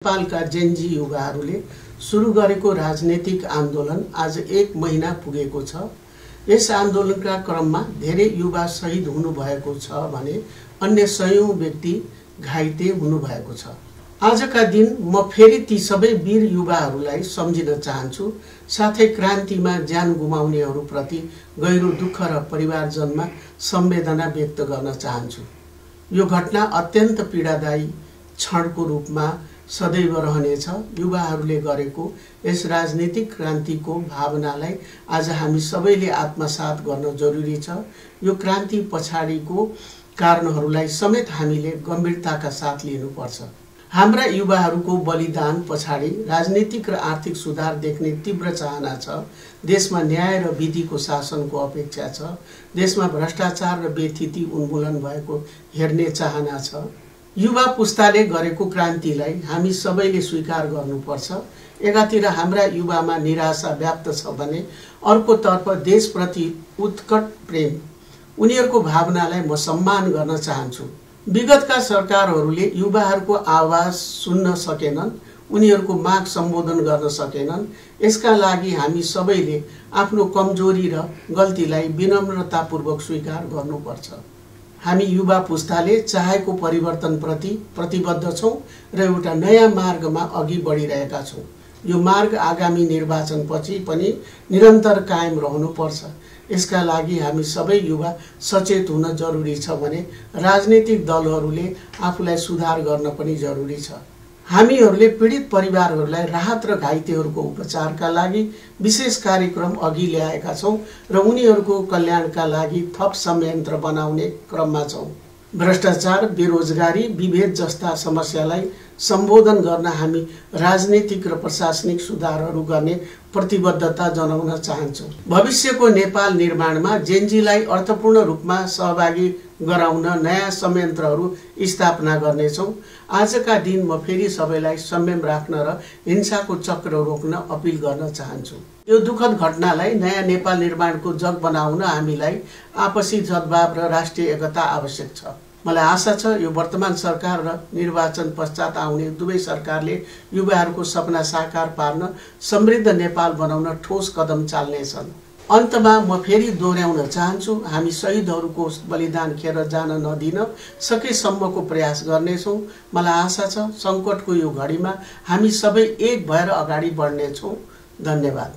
नेपालका जेनजी युवाहरूले सुरु गरेको राजनीतिक आन्दोलन आज 1 महिना पुगेको छ। यस आन्दोलनका क्रममा धेरै युवा शहीद हुनुभएको छ भने अन्य सयौं व्यक्ति घाइते हुनुभएको छ। आजका दिन म फेरि ती सबै वीर युवाहरूलाई सम्झिन चाहन्छु, साथै क्रान्तिमा ज्यान गुमाउनेहरूप्रति गहिरो दुःख र परिवारजनमा संवेदना व्यक्त गर्न चाहन्छु। यो घटना अत्यन्त पीडादायी क्षणको रूपमा सदैव रहनेछ। युवाहरूले गरेको यस राजनीतिक क्रान्तिको भावनालाई आज हामी सबैले आत्मसात गर्न जरुरी छ। यो क्रान्ति पछाडिको कारणहरूलाई समेत हामीले गम्भीरताका साथ लिनुपर्छ। हाम्रा युवाहरूको बलिदान पछाडि राजनीतिक र आर्थिक सुधार देख्ने तीव्र चाहना छ। देशमा न्याय र विधिको शासनको अपेक्षा छ। देशमा भ्रष्टाचार र बेथिति उन्मूलन भएको हेर्ने चाहना छ। युवा पुस्ताले गरेको क्रान्तिलाई हामी सबैले स्वीकार गर्नुपर्छ। एकातिर हाम्रा युवामा निराशा व्याप्त छ भने अर्कोतर्फ देशप्रति उत्कट प्रेम, उनीहरूको भावनालाई म सम्मान गर्न चाहन्छु। विगतका सरकारहरूले युवाहरूको आवाज सुन्न सकेनन्, उनीहरूको माग सम्बोधन गर्न सकेनन्। यसका लागि हामी सबैले आफ्नो कमजोरी र गल्तीलाई विनम्रतापूर्वक स्वीकार गर्नुपर्छ। हामी युवा पुस्ताले चाहेको परिवर्तनप्रति प्रतिबद्ध छौं र एउटा नयाँ मार्गमा अघि बढिरहेका छौं। यो मार्ग आगामी निर्वाचनपछि पनि निरन्तर कायम रहनुपर्छ। यसका लागि हामी सबै युवा सचेत हुन जरुरी छ भने राजनीतिक दलहरूले आफूलाई सुधार गर्न पनि जरुरी छ। हामीहरूले पीडित परिवारहरूलाई राहत र घाइतेहरूको उपचारका लागि विशेष कार्यक्रम अघि ल्याएका छौं र उनीहरूको कल्याणका लागि थप संयन्त्र बनाउने क्रममा छौं। भ्रष्टाचार, बेरोजगारी, विभेद जस्ता समस्यालाई सम्बोधन गर्न हामी राजनीतिक र प्रशासनिक सुधारहरू गर्ने प्रतिबद्धता जनाउन चाहन्छौं। भविष्यको नेपाल निर्माणमा जेनजीलाई अर्थपूर्ण रूपमा सहभागी गराउन नयाँ संयन्त्रहरू स्थापना गर्नेछौं। आजका दिन म फेरि सबैलाई संयम राख्न र हिंसाको चक्र रोक्न अपील गर्न चाहन्छु। यो दुःखद घटनालाई नयाँ नेपाल निर्माणको जग बनाउन हामीलाई आपसी सद्भाव र राष्ट्रिय एकता आवश्यक छ। मलाई आशा छ यो वर्तमान सरकार र निर्वाचन पश्चात आउने दुवै सरकारले युवाहरूको सपना साकार पार्न समृद्ध नेपाल बनाउन ठोस कदम चाल्नेछन्। अन्तमा म फेरि दोहोर्याउन चाहन्छु, हामी शहीदहरूको बलिदान खेर जान नदिन सकेसम्मको प्रयास गर्नेछौं। मलाई आशा छ संकटको यो घडीमा हामी सबै एक भएर अगाडि बढ्नेछौं। धन्यवाद।